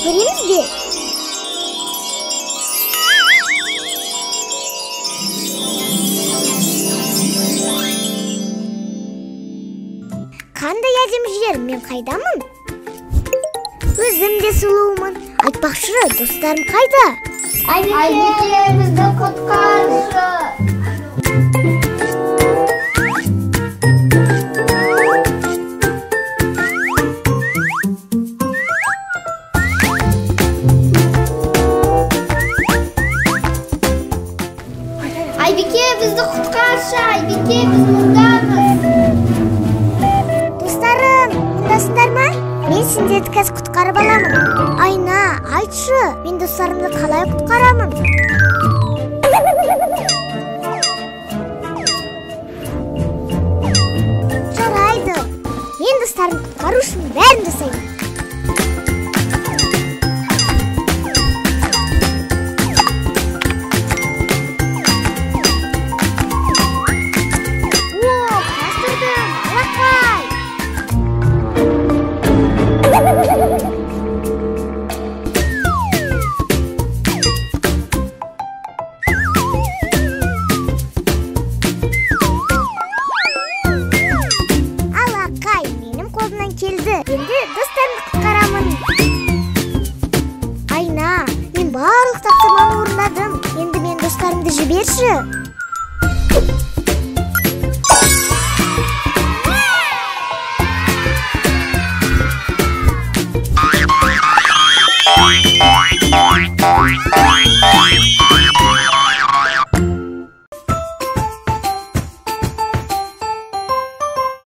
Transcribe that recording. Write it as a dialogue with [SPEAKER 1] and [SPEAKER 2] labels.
[SPEAKER 1] Көреміз бе? Қандай әдемі жер, мен қайдамын? Өзім де сұлумын. Айтпақшы, достарым қайда?
[SPEAKER 2] Айбеке, бізді құтқаршы! Айбеке, бізді құтқаршы! Айбеке, біз мұндамыз!
[SPEAKER 1] Достарым, мұндасыңдар ма? Мен сендерді қазір құтқарып аламын. Айна, айтшы, мен достарымды қалай құтқарамын? Жарайды. Мен достарымды құтқару үшін бәрін жасаймын.